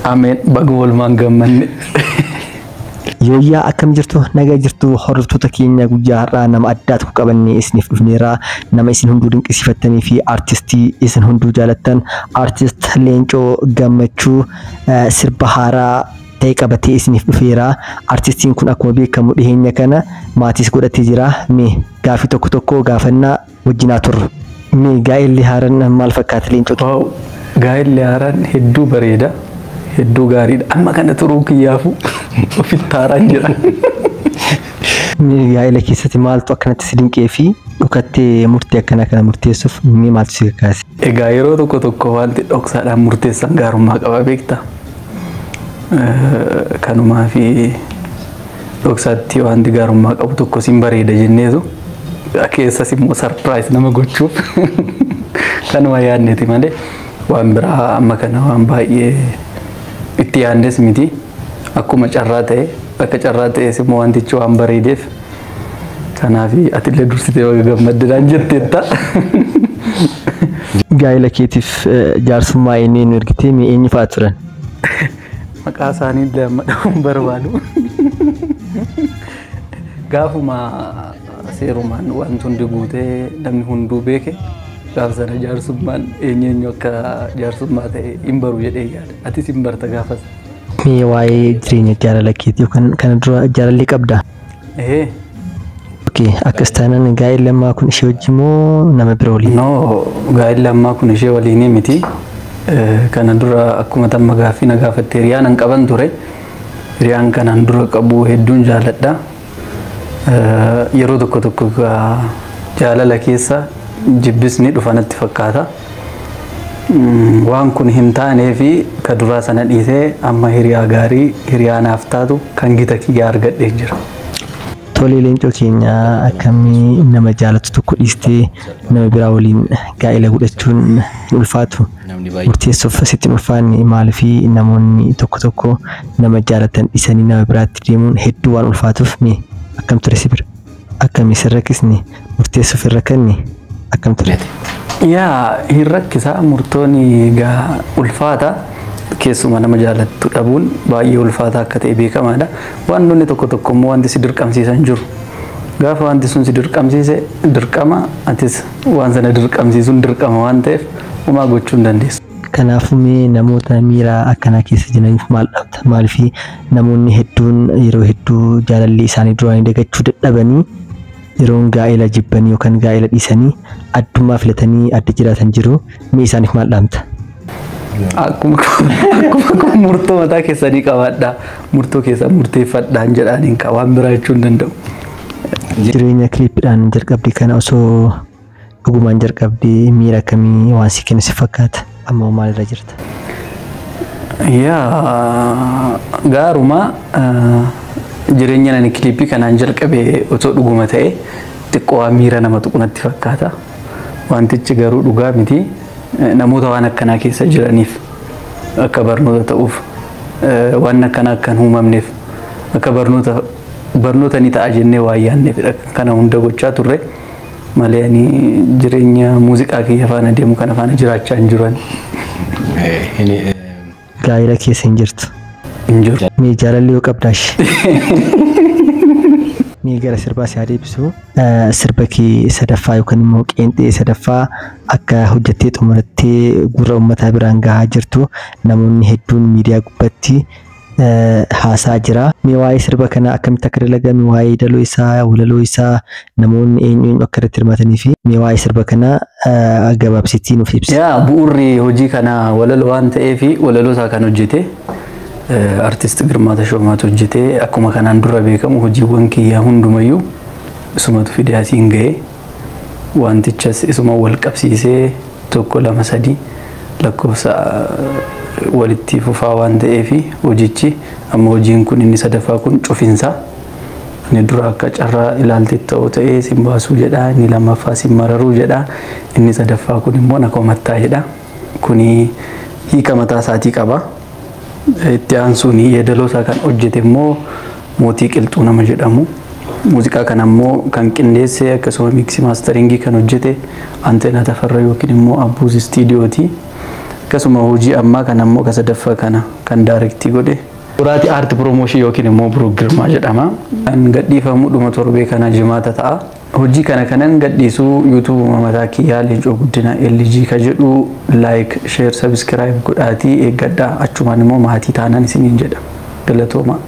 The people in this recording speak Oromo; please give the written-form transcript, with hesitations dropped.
Ameen, baga walumaan gammanne. Yooyyaa, akkam jirtu? Nagaa jirtu? Hordoftoota keenya, guyyaa har'aa nama addaa tokko qabannee isiniif dhufneera. Nama isin hunduu dinqisiifattanii fi artistii isin hunduu jaalattan, artist Leencoo Gammachuu sirba haaraa ta'e qabatee isiniif dhufeera. Artistiin kun akkuma beekamu dhiheenya kana maatiis godhatee jira. Mee gaafii tokko tokko gaafannaa wajjinaa turru. Mee gaa'elli haaraan maal fakkaata, Leencoo? Wow, gaa'elli haaraan hedduu bareeda. Hedduu gaariidha. Amma kana turuu kiyyaafu ofitti haaraan jira. Mee gaa'ela keessatti maaltu akkanatti si dinqee fi dhukattee murtee akkanaa kana murteessuuf mee maaltu si kakaase? Egaa yeroo tokko tokko wanti dhoksaadhaan murteessan gaarummaa qaba, beektaa? Kanumaa fi dhoksaatti wanti gaarummaa qabu tokko siin bareeda jenneetu, keessas immoo surprise nama gochuuf kanuma yaadneeti malee waan biraa amma kana waan baay'ee itti yaadnes miti. Akkuma carraa ta'e, akka carraa ta'es immoo wantichi waan bareedeef, kanaaf atillee dursitee baga gammaddedhaan jetteetta. Gaa'ela keetiif jaarsummaa eenyu eenyu ergitee, mee eenyu fa'aa turan? Maqaa isaanii illee amma dhahuun barbaadu. Gaafuma seerumaan wanti hundi guutee namni hunduu beeke, gaaf sana jaarsummaan eenyu eenyu akka jaarsummaa ta'e hin baru jedhee yaada. Atis hin barta gaafas. Mee waa'ee jireenya jaalala keetii yookaan kana dura jaalallee qabdaa? Ee. Okay, akkas taanaan gaa'elli ammaa kun ishee wajjin moo nama bira waliin? No, gaa'elli ammaa kun ishee waliinii miti. Kana dura akkuma tamma gaaffii na gaafatte hiriyaan an qaban ture. Hiriyaan kanaan dura qabu hedduun jaaladha. Yeroo tokko tokko jaalala keessa jibbisni dhufa natti fakkaata. Waan kun hin taanee fi ka duraa sana dhiisee amma hiriyaa gaarii, hiriyaa naaf taatu, kan gita kiyyaa argadhee jira. Tolee, Leencoo keenya, akkamii nama jaalatu tokko dhiistee nama biraa waliin gaa'ela godhachuun hin ulfaatu? Murteessuuf sitti hin ulfaanne? Maaliif namoonni tokko tokko nama jaalatan dhiisanii nama biraatti deemuun hedduu waan ulfaatuuf, mee akkam ture si bira? Akkamii sin rakkisne? Murteessuuf hin rakkanne? Akkam ture? Yaa, hin rakkisa, murtoon egaa ulfaata, keessuma nama jaalattu dhabuun baay'ee ulfaata akka ta'e beekamaadha. Wantoonni tokko tokko immoo wanti si dirqamsiisan jiru. Gaafa wanti sun si dirqamsiise dirqama, atis waan sana dirqamsiisuun dirqama waan ta'eef homaa gochuu hin dandeessu. Kanaafuu mee namoota miira akkanaa keessa jiraniif maal dhaamta? Maaliif namoonni hedduun yeroo hedduu jaalalli isaanii duraanii dagachuu dadhabanii yeroon gaa'ela jibbanii yookaan gaa'ela dhiisanii addummaa filatanii adda jiraatan jiru. Mee isaaniif maal dhaamta? Akkuma murtoo mataa keessanii qabaadhaa, murtoo keessan murteeffadhaan jedhaaniin waan biraa jechuu hin danda'u. Jireenya kiliippiidhaan jalqabde kana osoo dhugumaan jalqabdee miira akkamii waan si kennu si fakkaata? Amma maalirra jirta? Yaa, gaaruma jireenya ani kiliippii kanaan jalqabe otoo dhuguma ta'e xiqqoo waan miira nama tuqu natti fakkaata. Wantichi garuu dhugaa miti. Namoota waan akkanaa keessa jiraniif akka barnoota ta'uuf, waan akkanaa akka hin uumamneef akka barnoota ni ta'a jennee waan yaadneefidha kana hunda gochaa turre malee ani jireenya muuziqaa kiyya faana deemu kana faana jiraachaa hin jiran. Gaa'ela keessa hin jirtu? Hin jiru. Mee jaalalli yoo qabdaash? Mee gara sirbaa si haa deebisu. Sirba kee sadaffaa yookaan immoo qeenxee sadaffaa akka hojjettee xumurattee gurra uummataa biraan gahaa jirtu namoonni hedduun miidiyaa gubbatti haasaa jira. Mee waa'ee sirba kanaa akkamitti akka dalagame, waa'ee daloo isaa, walaloo isaa, namoonni eenyu eenyu akka irratti hirmaatanii fi mee waa'ee sirba kanaa gabaabsitii nuuf ibsi. Yaa, bu'uurri hojii kanaa walaloo waan ta'eef walaloo isaa kan hojjete artist Girmaa Tashoomaatu hojjete. Akkuma kanaan dura beekamu hojiiwwan kiyyaa hundumayyuu isumatu fidee asiin ga'e, wantichas isuma wal qabsiisee tokko, lama, sadii lakkoofsa walitti fufaa waan ta'eef hojichi amma hojiin kun inni sadaffaa kun cufinsa. Inni dura akka carraa ilaaltee ta'uu ta'ee sin baasuu jedha, inni lammaffaa sin mararuu jedha, inni sadaffaa kun immoo na komattaa jedha. Kuni hiika mataa isaatii qaba. Itti aansuun yeedaloo isaa kan hojjete immoo Mootii Qilxuu nama jedhamu. Muuziqaa kana immoo kan qindeesse akkasuma mix mastering kan hojjete Anteenaa Tafarra yookiin immoo Abbuus Istiidiyooti. Akkasuma hojii ammaa kana immoo ka sadaffaa kana kan direct godhe Boraatii Art Promotion yookiin immoo Biroo Girmaa jedhama. Kan gadhiifamu dhuma torbee kana Jimaata ta'a. Hojii kana kanan gadhiisu YouTube mataa kiyyaa Leencoo Guddina LG ka jedhu like, share, subscribe godhaatii eeggadhaa, achumaan immoo maatii taanaan isiniin jedha. Galatooma.